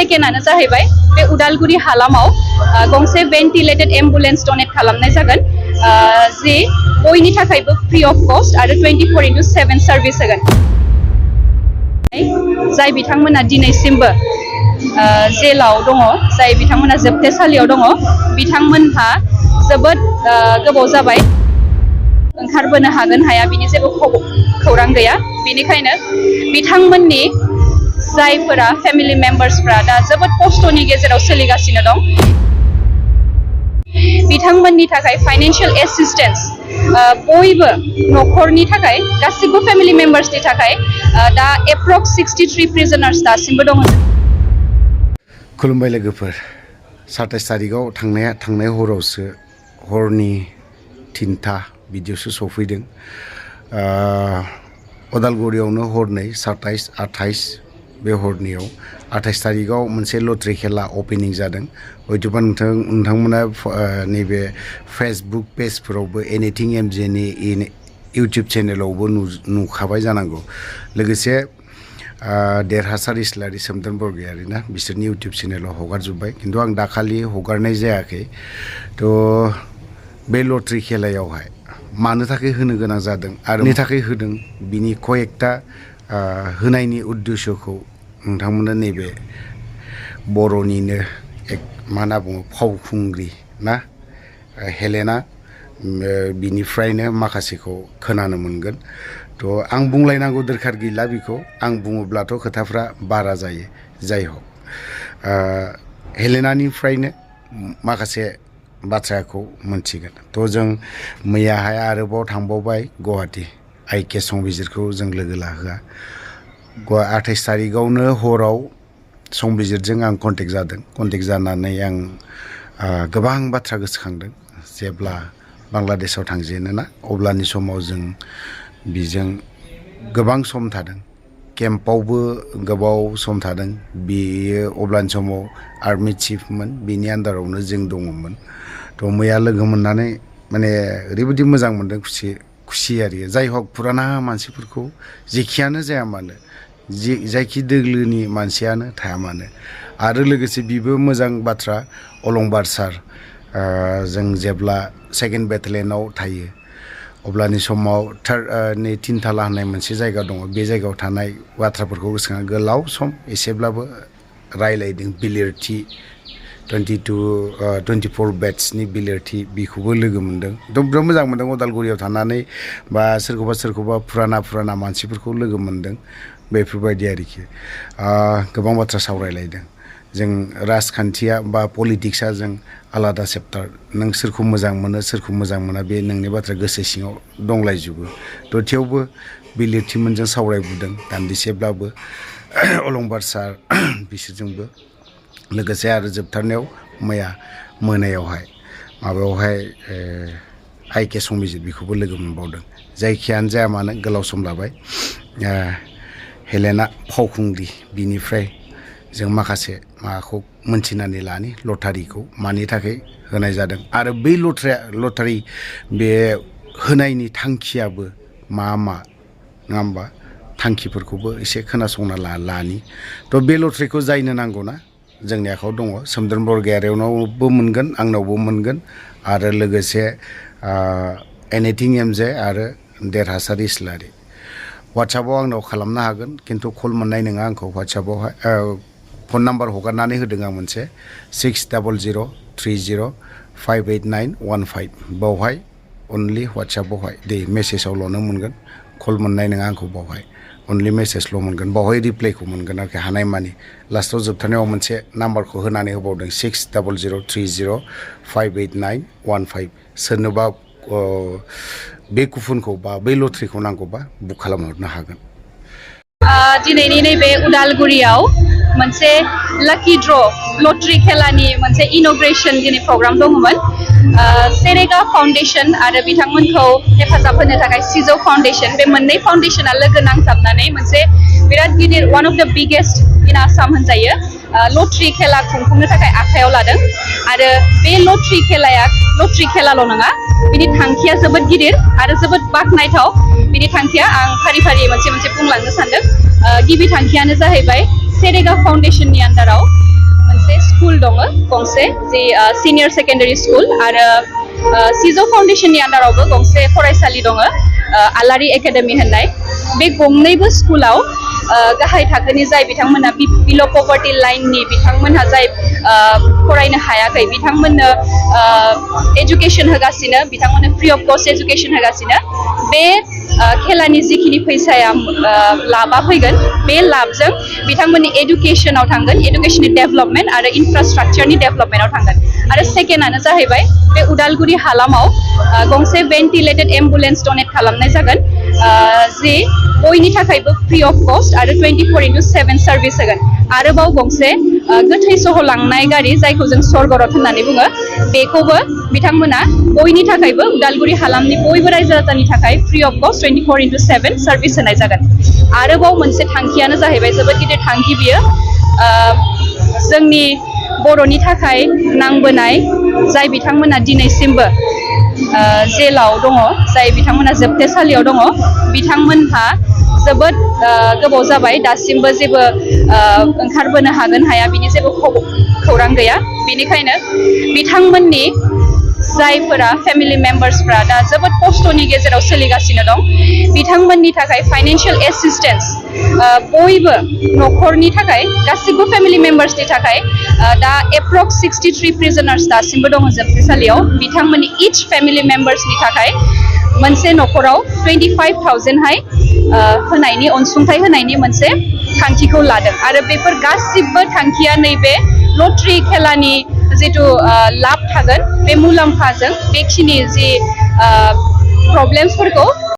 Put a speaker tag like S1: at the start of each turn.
S1: सेकेन्डआनो जाहैबाय बे उदालगुरि हालामाव गंसे भेन्टिलेटेड एम्बुलेन्स डनेट खालामनाय जागोन जि बयनि थाखायबो फ्रि अफ कस्ट आरो 24/7 सार्भिस होगोन जाय बिथांमोना दिनैसिमबो जेलाव दङ जाय बिथांमोना जोबथेसालियाव दङ बिथांमोनहा जोबोद गोबाव जाबाय ओंखारबोनो हागोन हाया बिनि जेबो खौरां गैया बेनिखायनो बिथांमोननि जायफोरा फेमिलि मेम्बार्सफ्रा दा जोबोद खस्थ'नि गेजेराव सोलिगासिनो दं बिथांमोननि थाखाय फाइनान्शियेल एसिस्टेन्स बयबो न'खरनि थाखाय गासिबो फेमिलि मेम्बार्सनि थाखाय दा एप्रक्स 63 प्रिजनार्स दासिमबो दङ
S2: खुलुमबाय लोगोफोर 27 तारिखआव थांनाय हरावसो हरनि 3टा बिदियावसो सफैदों उदालगुरियावनो हरनै 27 28 बे हरनियाव 28 तारिखआव मोनसे लटारि खेला अपेनिं जादों हयतोबा नोंथांमोना नैबे फेसबुक पेजफोरावबो एनिथिं एमजेनि इउटुब चेनेलावबो नुखाबाय जानांगौ लोगोसे देरहासार इस्लारि सोमदोन बरगयारि ना बिसोरनि इउटुब चेनेलाव हगारजोब्बाय खिन्थु आं दाखालि हगारनाय जायाखै थ' बे लटारि खेलायावहाय मानो थाखाय होनो गोनां जादों आरो मानि थाखाय होदों बिनि कयेकटा होनायनि उद्देश्यखौ नोंथांमोना नैबे बर'निनो मा होनना बुङो फावखुंग्रि ना हेलेना बिनिफ्रायनो माखासेखौ खोनानो मोनगोन थ' आं बुंलायनांगौ दरखार गैला बेखौ आं बुङोब्लाथ' खोथाफ्रा बारा जायो जाय हक हेलेनानिफ्रायनो माखासे बाथ्राखौ मोनथिगोन थ' जों मैयाहाय आरोबाव थांबावबाय गुवाहाटि IK संबिजिरखौ जों लोगो लाहोआ 28 तारिखआवनो हराव संबिजिरजों आं कन्टेक्ट जानानै आं गोबां बाथ्रा गोसोखांदों जेब्ला बांलादेशआव थांजेनोना अब्लानि समाव जों बिजों गोबां सम थादों केम्पआवबो गोबाव सम थादों बियो अब्लानि समाव आर्मि चिफमोन बिनि आन्दारावनो जों दङमोन थ' मैया लोगो मोननानै माने ओरैबायदि मोजां मोनदों खुसि आरि जाय हक फुराना मानसिफोरखौ जेखियानो जाया मानो जायखि दोलोनि मानसियानो थाया मानो आरो लोगोसे बिबो मोजां बाथ्रा अलंबार सार जों जेब्ला 2nd बेटालियनाव थायो अब्लानि समाव नै 3 थाला होननाय मोनसे जायगा दङ बे जायगायाव थानाय बाथ्राफोरखौ गोसोखांना गोलाव सम एसेब्लाबो रायलायदों बिलिरथि 24 बेट्सनि बिलिरथि बेखौबो लोगो मोनदों बिराद मोजां मोनदों उदालगुरियाव थानानै बा सोरखौबा फुराना मानसिफोरखौ लोगो मोनदों बेफोरबायदि आरोखि गोबां बाथ्रा सावरायलायदों जों राजखान्थिया बा पलिटिक्सआ जों आलादा चेप्टार नों सोरखौ मोजां मोनो सोरखौ मोजां मोना बे नोंनि बाथ्रा गोसो सिङाव दंलायजोबो थ' थेवबो बिलिरथिमोनजों सावरायबोदों दान्दिसेब्लाबो अलंबार सार बिसोरजोंबो लोगोसे आरो जोबथारनायाव मैया मोनायावहाय माबायावहाय IK संबिजिर बेखौबो लोगो मोनबावदों जायखियानो जाया मानो गोलाव सम लाबाय हेलेना फावखुंग्रि बिनिफ्राय जों माखासे माबाखौ मोनथिनानै लानि लटारिखौ मानि थाखाय होनाय जादों आरो बै लटारि बे होनायनि थांखियाबो मा नङा होमबा थांखिफोरखौबो एसे खोनासंना लानि थ' बे लटारिखौ जायनो नांगौना जोंनि आखायाव दङ सोमदोन बरगयारिनावबो मोनगोन आंनावबो मोनगोन आरो लोगोसे एनिथिं एमजे आरो देरहासार इस्लारि वाट्सएपआव आंनाव खालामनो हागोन खिन्थु कल मोननाय नङा आंखौ वाट्सएपआवहाय फन नाम्बार हगारनानै होदों आं मोनसे 6000305891 बावहाय अनलि वाट्सएपआवहाय दे मेसेजावल'नो मोनगोन कल मोननाय नङा आंखौ बावहाय अनलि मेसेजल' मोनगोन बावहाय रिप्लाइखौ मोनगोन आरोखि हानायमानि लास्टआव जोबथारनायाव मोनसे नाम्बारखौ होनानै होबावदों 6000305891 सोरनोबा बे कुपनखौ बा बे लटारिखौ नांगौबा बुक खालामहरनो हागोन
S1: दिनैनि नैबे उदालगुरियाव मोनसे लाकी ड्र लटारि खेलानि मोनसे इनग्रेशन दिनै प्रग्राम दङमोन सेरेगा फाउन्डेशन आरो बिथांमोनखौ हेफाजाब होनो थाखाय सिजौ फाउन्डेशन बे मोननै फाउन्डेशना लोगो नांजाबनानै मोनसे बिराद गिदिर वान अफ द बिगेस्ट इन आसाम होनजायो लटारि खेला खुंफुंनो थाखाय आखायाव लादों आरो बे लटारि खेलाल' नङा बिनि थांखिया जोबोद गिदिर आरो जोबोद बाखनायथाव बिनि थांखिया आं फारि मोनसे बुंलांनो सानदों गिबि थांखियानो जाहैबाय सेरेगा फाउन्डेशननि आन्दाराव स्कुल दङ गंसे जि सिनियर सेकेन्डारि स्कुल आरो सिजौ फाउन्डेसननि आन्डारावबो गंसे फरायसालि दङ आलारि एकाडेमि होननाय बे गंनैबो स्कुलाव गाहाय थाखोनि जाय बिथांमोना बिल' पभार्टि लाइननि बिथांमोनहा जाय फरायनो हायाखै बिथांमोननो एजुकेसन होगासिनो बिथांमोननो फ्रि अफ कस्ट एजुकेसन होगासिनो बे खेलानि जिखिनि फैसाया लाभा फैगोन बे लाभजों बिथांमोननि एडुकेसनाव थांगोन एडुकेसननि डेभेलपमेन्ट आरो इनफ्रास्ट्राक्चारनि डेभेलपमेन्टआव थांगोन आरो सेकेन्डआनो जाहैबाय बे उदालगुरि हालामाव गंसे भेन्टिलेटेड एम्बुलेन्स डनेट खालामनाय जागोन जि बयनि थाखायबो फ्रि अफ कस्ट आरो 24/7 सार्भिस होगोन आरोबाव गंसे गोथै सह लांनाय गारि जायखौ जों स्वर्गरथ होननानै बुङो बेखौबो बिथांमोना बयनि थाखायबो उदालगुरि हालामनि बयबो रायजो राजानि थाखाय फ्रि अफ कस्ट 24/7 सार्भिस होनाय जागोन आरोबाव मोनसे थांखियानो जाहैबाय जोबोद गिदिर थांखि बियो जोंनि बर'नि थाखाय नांबोनाय जाय बिथांमोना दिनैसिमबो जेलाव दङ जाय बिथांमोना जोबथेसालियाव दङ बिथांमोनहा जोबोद गोबाव जाबाय दासिमबो जेबो ओंखारबोनो हागोन हाया बिनि जेबो खौरां गैया बेनिखायनो बिथांमोननि जायफोरा फेमिलि मेम्बार्सफ्रा दा जोबोद खस्थ'नि गेजेराव सोलिगासिनो दं बिथांमोननि थाखाय फाइनान्सियेल एसिस्टेन्स बयबो न'खरनि थाखाय गासिबो फेमिलि मेम्बार्सनि थाखाय दा एप्रक्स 63 प्रिजनार्स दासिमबो दङ जोबथेसालियाव बिथांमोननि इच फेमिलि मेम्बार्सनि थाखाय मोनसे न'खराव 25,000हाय होनायनि अनसुंथाइ होनायनि मोनसे थांखिखौ लादों आरो बेफोर गासिबो थांखिया नैबे लटारि खेलानि जिथु लाब थागोन बे मुलाम्फाजों बेखिनि जि प्रब्लेम्सफोरखौ